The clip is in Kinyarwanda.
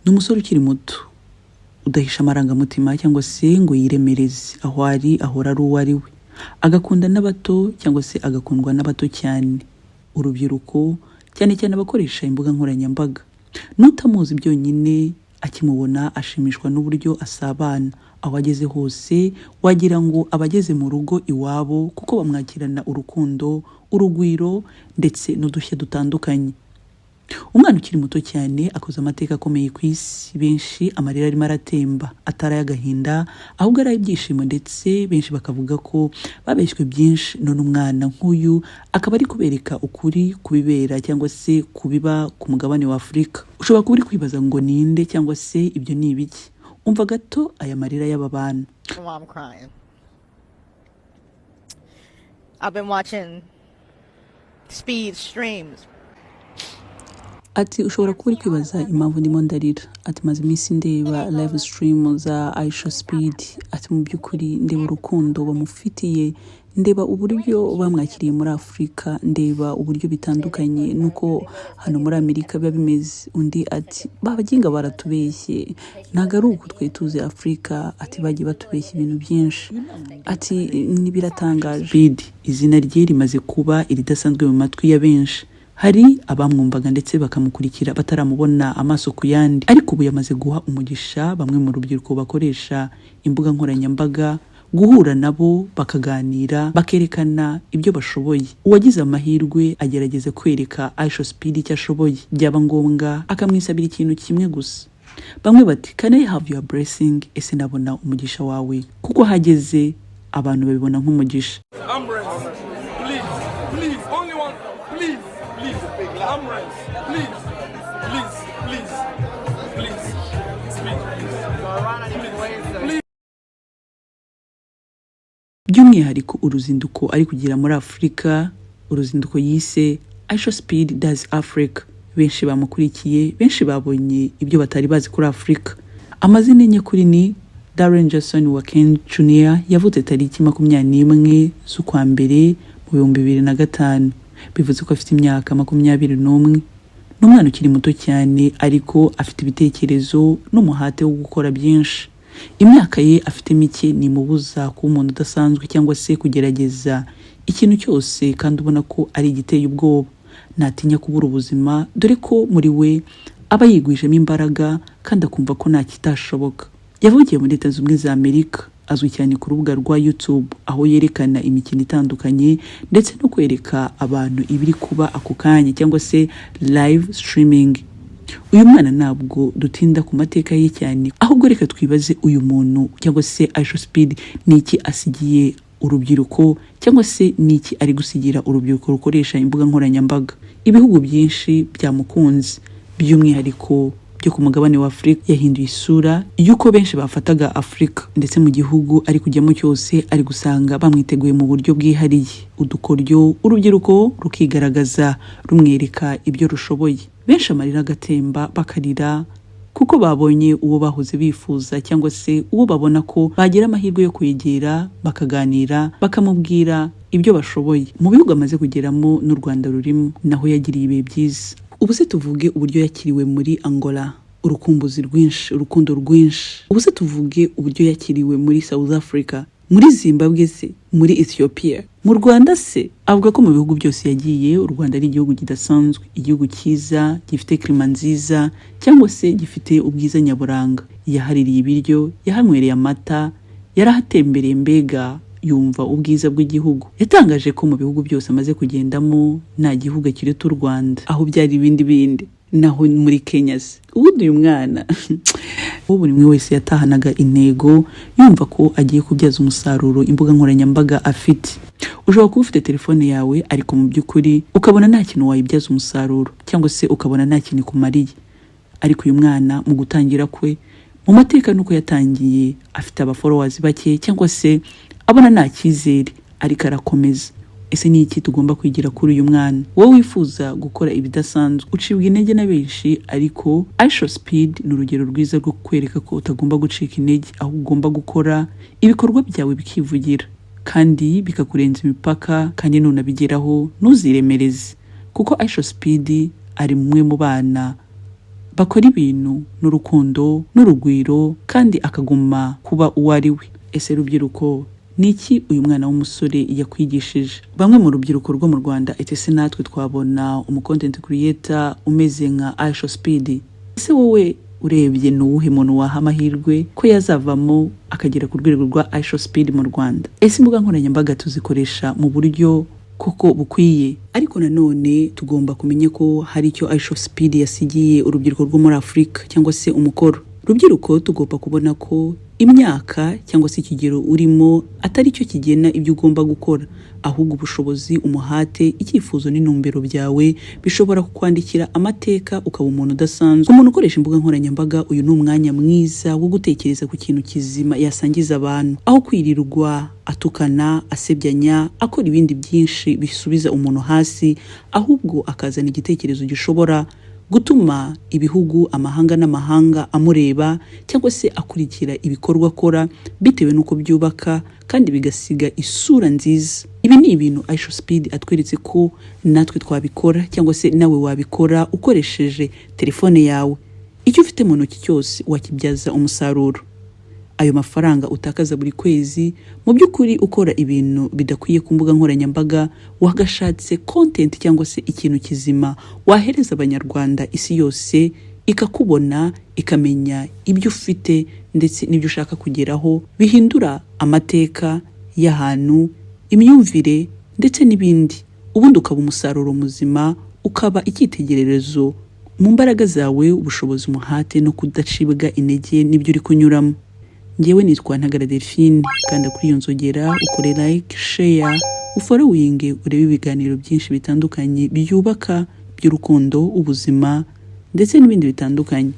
Ni umusore ukiri muto udahisha amarangamutima cyangwa se ngo yiremereze. Aho ari ahora ari uwo ari we, agakunda n'abato cyangwa se agakundwa n'abato cyane, urubyiruko, cyane cyane abakoresha imbuga nkoranyambaga. N'utamuzi byonyine akimubona ashimishwa n'uburyo asabana. Aho ageze hose wagira ngo aba ageze mu rugo iwabo, kuko bamwakirana urukundo, urugwiro ndetse n'udushya dutandukanye. Umwana ukiri muto cyane akoze amateka akomeye ku isi. Benshi amarira arimo aratemba, atari ay'agahinda ahubwo ari ay'ibyishimo, ndetse benshi bakavuga ko babeshywe byinshi, none umwana nk'uyu akaba ari kubereka ukuri kubibera cyangwa se kubiba ku mugabane wa Afurika. Ushobora kuba uri kwibaza ngo ninde cyangwa se ibyo ni ibiki? Umva gato aya marira y'aba bana. Why I'm crying. I've been watching Speed streams. Ati: "Ushobora kuba uri kwibaza impamvu ndimo ndarira." Ati: "Maze iminsi ndeba live stream za IShowSpeed." Ati: "Mu by'ukuri ndeba urukundo bamufitiye, ndeba uburyo bamwakiriye muri Afurika, ndeba uburyo bitandukanye n'uko hano muri Amerika biba bimeze." Undi ati: "Babaginga baratubeshye, ntabwo ari uku twe tuzi Afurika." Ati: "Bagiye batubeshya ibintu byinshi." Ati: "Ni biratangaje." Speed, izina rye rimaze kuba iridasanzwe mu matwi ya benshi. Hari abamwumvaga ndetse bakamukurikira bataramubona amaso ku yandi, ariko ubu yamaze guha umugisha bamwe mu rubyiruko bakoresha imbuga nkoranyambaga guhura nabo, bakaganira, bakerekana ibyo bashoboye. Uwagize amahirwe agerageza kwereka IShowSpeed icyo ashoboye, byaba ngombwa akamwisabira ikintu kimwe gusa. Bamwe bati: "Can I have your blessing?" Ese nabona umugisha wawe? Kuko hageze abantu babibona nk'umugisha. Armrest, please, please, only one, please, please, armrest, please, please, please, please, Speed, please, please. By'umwihariko uruzinduko ari kugira muri Afurika, uruzinduko yise IShowSpeed Does Africa. Benshi bamukurikiye, benshi babonye ibyo batari bazi kuri Afurika. Amazina ye nyakuri ni Darren Jason Watkins Jr. Yavutse tariki 21 z'ukwa mbere mu 2005, bivuze ko afite imyaka 21. Ni umwana ukiri muto cyane, ariko afite ibitekerezo n'umuhate wo gukora byinshi. Imyaka ye afite mike ntimubuza kuba umuntu udasanzwe cyangwa se kugerageza ikintu cyose kandi ubona ko ari igiteye ubwoba. Ntatinya kubura ubuzima, dore ko muri we aba yigwijemo imbaraga kandi akumva ko nta kitashoboka. Yavukiye muri Leta Zunze Ubumwe za Amerika. Azwi cyane ku rubuga rwa YouTube, aho yerekana imikino itandukanye ndetse no kwereka abantu ibiri kuba ako kanya cyangwa se live streaming. Uyu mwana ntabwo dutinda ku mateka ye cyane, ahubwo reka twibaze uyu muntu cyangwa se IShowSpeed ni iki asigiye urubyiruko, cyangwa se ni iki ari gusigira urubyiruko rukoresha imbuga nkoranyambaga. Ibihugu byinshi byamukunze, by'umwihariko byo ku mugabane wa Afurika. Yahinduye isura y'uko benshi bafataga Afurika, ndetse mu gihugu ari kujyamo cyose ari gusanga bamwiteguye mu buryo bwihariye, udukoryo, urubyiruko rukigaragaza rumwereka ibyo rushoboye. Benshi amarira agatemba, bakarira kuko babonye uwo bahoze bifuza cyangwa se uwo babona ko bagira amahirwe yo kwegera, bakaganira, bakamubwira ibyo bashoboye. Mu bihugu amaze kugeramo n'u Rwanda rurimo, naho yagiriye ibihe byiza. Ubu se tuvuge uburyo yakiriwe muri Angola, urukumbuzi rwinshi, urukundo rwinshi? Ubu se tuvuge uburyo yakiriwe muri South Africa, muri Zimbabwe se, muri Ethiopia, mu Rwanda se? Avuga ko mu bihugu byose yagiye, u Rwanda ari igihugu kidasanzwe, igihugu cyiza gifite climat nziza cyangwa se gifite ubwiza nyaburanga. Yahaririye ibiryo, yahanywereye amata, yarahatembereye, mbega yumva ubwiza bw'igihugu. Yatangaje ko mu bihugu byose amaze kugendamo nta gihugu kiruta u Rwanda, aho byari ibindi bindi. Naho muri Kenya se? Ubundi uyu mwana uwo buri umwe wese yatahanaga intego yumva ko agiye kubyaza umusaruro imbuga nkoranyambaga afite. Ushobora kuba ufite telefone yawe, ariko mu by'ukuri ukabona nta kintu wayibyaza umusaruro cyangwa se ukabona nta kintu ikumariye. Ariko uyu mwana mu gutangira kwe mu mateka, nuko yatangiye afite aba followers bake cyangwa se abona nta cyizere, ariko arakomeza. Ese ni iki tugomba kwigira kuri uyu mwana? Wowe wifuza gukora ibidasanzwe, ucibwa intege na benshi, ariko IShowSpeed ni urugero rwiza rwo kukwereka ko utagomba gucika intege, ahubwo ugomba gukora ibikorwa byawe bikivugira kandi bikakurenza imipaka. Kandi nunabigeraho ntuziremereze, kuko IShowSpeed ari umwe mu bana Bakora ibintu n'urukundo n'urugwiro, kandi akaguma kuba uwo ari we. Ese rubyiruko, ni iki uyu mwana w'umusore yakwigishije? Bamwe mu rubyiruko rwo mu Rwanda, ese natwe twabona umu content creator umeze nka IShowSpeed? Ese wowe urebye, ni uwuhe muntu waha amahirwe ko yazavamo akagera ku rwego rwa IShowSpeed mu Rwanda? Ese imbuga nkoranyambaga tuzikoresha mu buryo koko bukwiye? Ariko nanone tugomba kumenya ko hari icyo IShowSpeed yasigiye urubyiruko rwo muri Afurika, cyangwa se umukoro. Rubyiruko, tugomba kubona ko imyaka cyangwa se ikigero urimo atari cyo kigena ibyo ugomba gukora, ahubwo ubushobozi, umuhate, icyifuzo n'intumbero byawe bishobora kukwandikira amateka, ukaba umuntu udasanzwe. Umuntu ukoresha imbuga nkoranyambaga, uyu ni umwanya mwiza wo gutekereza ku kintu kizima yasangiza abantu, aho kwirirwa atukana, asebyanya, akora ibindi byinshi bisubiza umuntu hasi, ahubwo akazana igitekerezo gishobora gutuma ibihugu, amahanga n'amahanga amureba cyangwa se akurikira ibikorwa akora, bitewe n'uko byubaka kandi bigasiga isura nziza. Ibi ni ibintu IShowSpeed atweretse ko natwe twabikora, cyangwa se nawe wabikora ukoresheje telefone yawe. Icyo ufite mu ntoki cyose wakibyaza umusaruro. Ayo mafaranga utakaza buri kwezi mu by'ukuri ukora ibintu bidakwiye ku mbuga nkoranyambaga, wagashatse content cyangwa se ikintu kizima wahereza Abanyarwanda, isi yose ikakubona, ikamenya ibyo ufite ndetse n'ibyo ushaka kugeraho, bihindura amateka y'ahantu, imyumvire ndetse n'ibindi, ubundi ukaba umusaruro muzima, ukaba icyitegererezo mu mbaraga zawe, ubushobozi, umuhate no kudacibwa intege n'ibyo uri kunyuramo. Ngewe nitwa Ntagara Delphine. Kanda kuri iyo nzogera, ukore like, share, ufollowinge, urebe ibiganiro byinshi bitandukanye byubaka, by'urukundo, ubuzima ndetse n'ibindi bitandukanye.